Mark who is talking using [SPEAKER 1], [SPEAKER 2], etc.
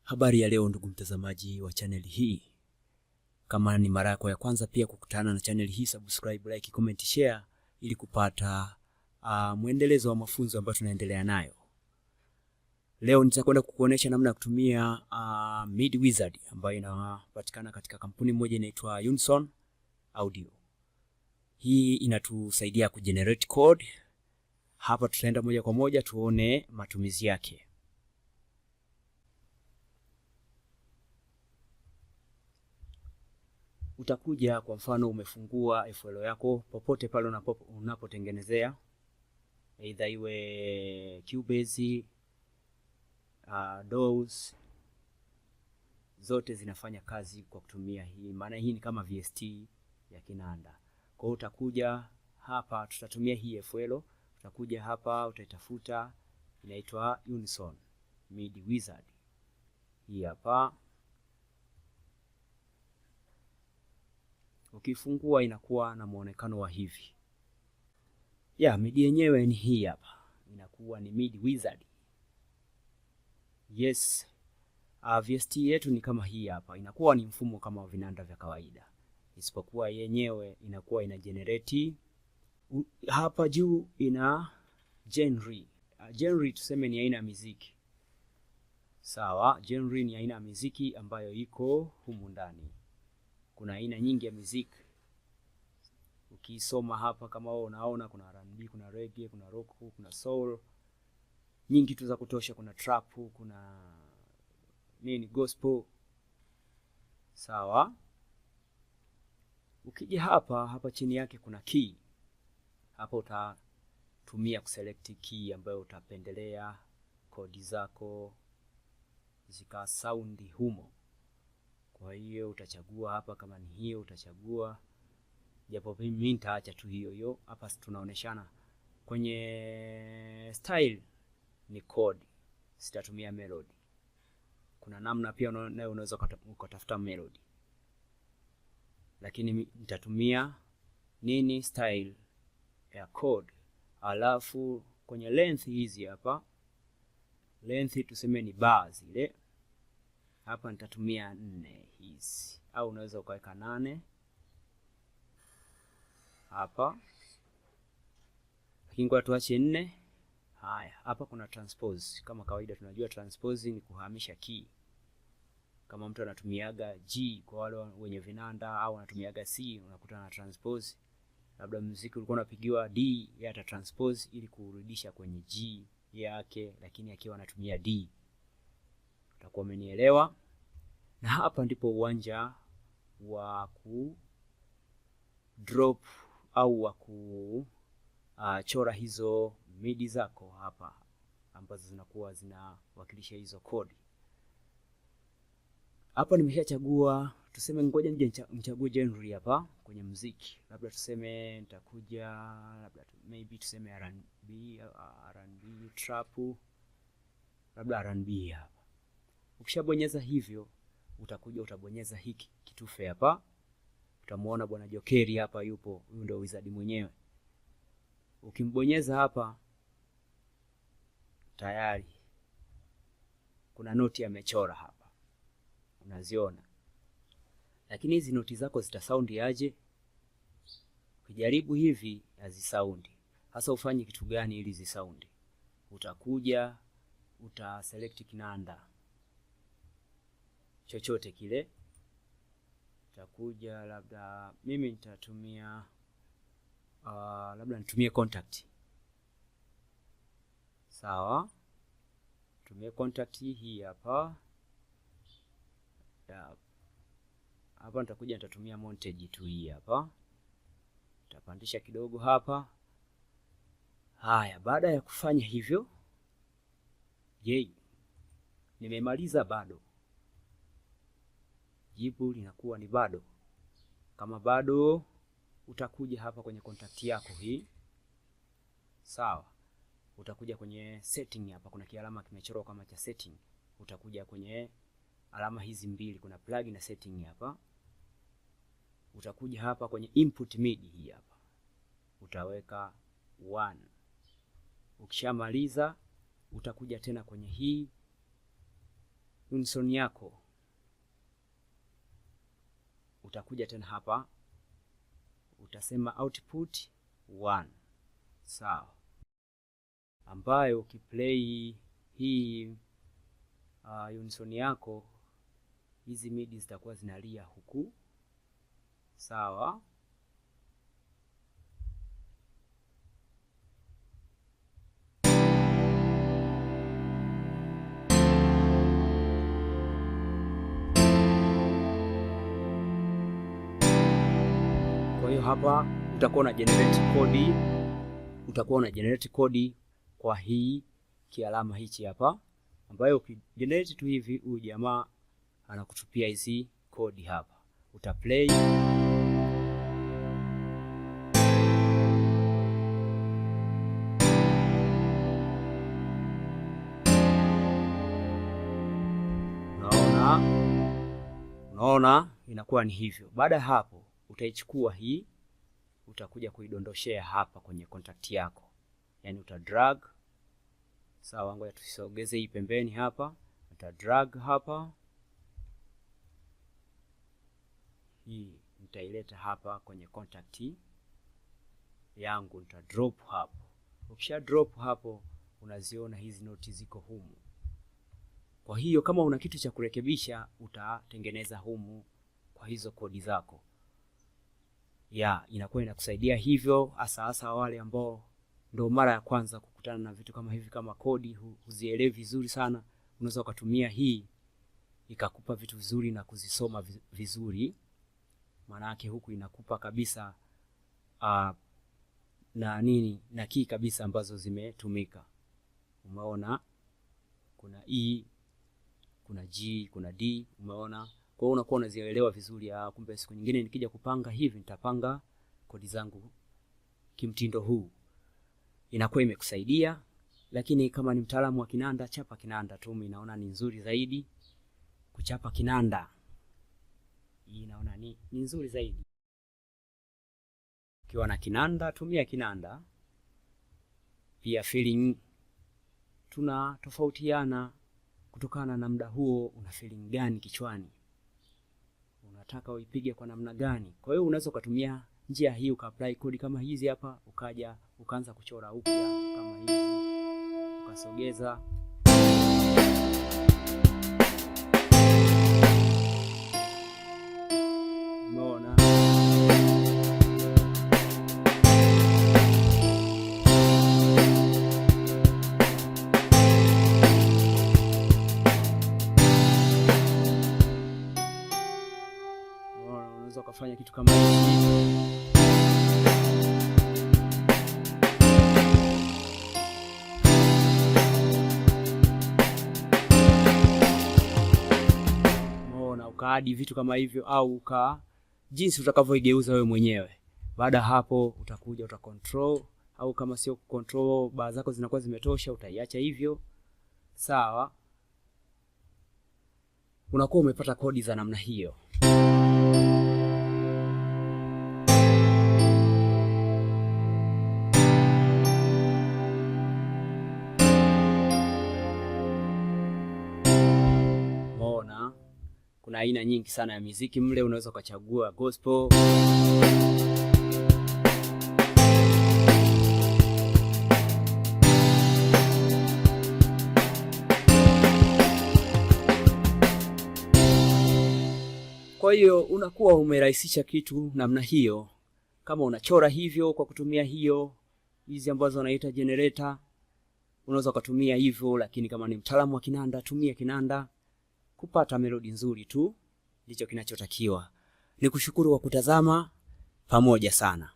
[SPEAKER 1] Habari ya leo ndugu mtazamaji wa channel hii. Kama ni mara yako ya kwanza pia kukutana na channel hii, subscribe, like, comment, share ili kupata mwendelezo wa mafunzo ambayo tunaendelea nayo. Leo nitakwenda kukuonesha namna ya kutumia MIDI Wizard ambayo inapatikana katika kampuni moja inaitwa Unison Audio. Hii inatusaidia kugenerate code. Hapa tutaenda moja kwa moja tuone matumizi yake. Utakuja kwa mfano umefungua FL yako popote pale unapotengenezea, either iwe Cubase, DAWs, zote zinafanya kazi kwa kutumia hii, maana hii ni kama VST ya kinanda. Kwa hiyo utakuja hapa, tutatumia hii FL, utakuja hapa utaitafuta, inaitwa Unison MIDI Wizard. Hii hapa. Ukifungua inakuwa na muonekano wa hivi. Ya, MIDI yenyewe ni hii hapa. Inakuwa ni MIDI Wizard. Yes. VST yetu ni kama hii hapa. Inakuwa ni mfumo kama wa vinanda vya kawaida. Isipokuwa yenyewe inakuwa ina generate hapa juu ina genre. Genre tuseme ni aina ya muziki. Sawa, genre ni aina ya muziki ambayo iko humu ndani. Kuna aina nyingi ya muziki. Ukisoma hapa kama wewe unaona kuna R&B, kuna reggae, kuna rock, kuna soul. Nyingi tu za kutosha, kuna trap, kuna nini, gospel. Sawa. Ukija hapa chini yake kuna key. Hapa utatumia kuselect key ambayo utapendelea kodi zako zika sound humo. Kwa hiyo utachagua hapa, kama ni hiyo utachagua, japo mimi nitaacha tu hiyo hiyo. Hapa tunaoneshana kwenye style ni chord, sitatumia melody. Kuna namna pia nayo unaweza ukatafuta melody, lakini nitatumia nini, style ya chord. Alafu kwenye length hizi hapa, length tuseme ni bar zile, hapa nitatumia 4 hizi, au unaweza ukaweka 8 hapa, lakini kwa tuache 4. Haya, hapa kuna transpose. Kama kawaida tunajua transpose ni kuhamisha key. Kama mtu anatumiaga G kwa wale wenye vinanda, au anatumiaga C, unakuta na transpose. Labda muziki ulikuwa unapigiwa D, yeye ata transpose ili kurudisha kwenye G yake, lakini akiwa anatumia D. Utakuwa umenielewa. Na hapa ndipo uwanja wa ku drop au wa ku chora hizo MIDI zako hapa ambazo zinakuwa zinawakilisha hizo kodi. Hapa nimeshachagua, tuseme ngoja nije nichague genre hapa kwenye muziki. Labda tuseme nitakuja, labda maybe tuseme R&B, R&B trap, labda R&B hapa. Ukishabonyeza hivyo utakuja utabonyeza hiki kitufe hapa. Utamuona bwana Jokeri hapa yupo, huyu ndio wizard mwenyewe. Ukimbonyeza hapa tayari kuna noti amechora hapa, unaziona. Lakini hizi noti zako zita sound aje? Ukijaribu hivi hazisaundi. Hasa ufanye kitu gani ili zisaundi? Utakuja uta select kinanda chochote kile. Utakuja labda mimi nitatumia labda nitumie contact. Sawa, tumie contact hii hapa. Ya, hapa nitakuja nitatumia montage tu hii hapa. Nitapandisha kidogo hapa. Haya, baada ya kufanya hivyo, je, nimemaliza bado? Jibu linakuwa ni bado. Kama bado, utakuja hapa kwenye contact yako hii. Sawa. Utakuja kwenye setting hapa, kuna kialama kimechorwa kama cha setting. Utakuja kwenye alama hizi mbili, kuna plug na setting hapa. Utakuja hapa kwenye input MIDI hii hapa. Utaweka 1. Ukishamaliza utakuja tena kwenye hii unison yako, utakuja tena hapa utasema output 1, sawa, ambayo ukiplay hii unison yako hizi midi zitakuwa zinalia huku, sawa. Kwa hiyo hapa utakuwa una generate kodi, utakuwa una generate kodi kwa hii kialama hichi hapa, ambayo ukigenerate tu hivi huyu jamaa anakutupia hizi kodi hapa, utaplay. Unaona, inakuwa ni hivyo. Baada ya hapo utaichukua hii, utakuja kuidondoshea hapa kwenye contact yako, yani uta drag. Sawa, ngoja tusogeze hii pembeni hapa, uta drag hapa, hii nitaileta hapa kwenye contact yangu, nita drop hapo. Ukisha drop hapo, unaziona hizi noti ziko humu. Kwa hiyo kama una kitu cha kurekebisha utatengeneza humu kwa hizo kodi zako, ya inakuwa inakusaidia hivyo, hasa hasa wale ambao ndo mara ya kwanza kukutana na vitu kama hivi, kama kodi huzielewi vizuri sana, unaweza ukatumia hii ikakupa vitu vizuri na kuzisoma vizuri. Maana yake huku inakupa kabisa na nini na key kabisa ambazo zimetumika. Umeona kuna E, kuna G, kuna D, umeona. Kwa hiyo unakuwa unazielewa vizuri. Kumbe siku nyingine nikija kupanga hivi nitapanga kodi zangu kimtindo huu. Inakuwa imekusaidia. Lakini kama ni mtaalamu wa kinanda, chapa kinanda tu, mimi naona ni nzuri zaidi kuchapa kinanda. Hii naona ni nzuri zaidi. Ukiwa na kinanda tumia kinanda. Pia feeling tunatofautiana kutokana na muda huo una feeling gani kichwani, unataka uipige kwa namna gani. Kwa hiyo unaweza ukatumia njia hii uka apply kodi kama hizi hapa, ukaja ukaanza kuchora upya kama hizi, ukasogeza. Umeona? Unaweza ukafanya kitu kama hichi. Umeona, ukaadi vitu kama hivyo, au uka jinsi utakavyoigeuza wewe mwenyewe. Baada hapo utakuja uta control, au kama sio control baa zako zinakuwa zimetosha, utaiacha hivyo. Sawa, unakuwa umepata kodi za namna hiyo. Umeona, kuna aina nyingi sana ya muziki mle, unaweza ukachagua gospel. Kwa hiyo unakuwa umerahisisha kitu namna hiyo. Kama unachora hivyo kwa kutumia hiyo hizi ambazo wanaita generator, unaweza ukatumia hivyo, lakini kama ni mtaalamu wa kinanda, tumia kinanda kupata melodi nzuri tu, ndicho kinachotakiwa. Nikushukuru kwa kutazama, pamoja sana.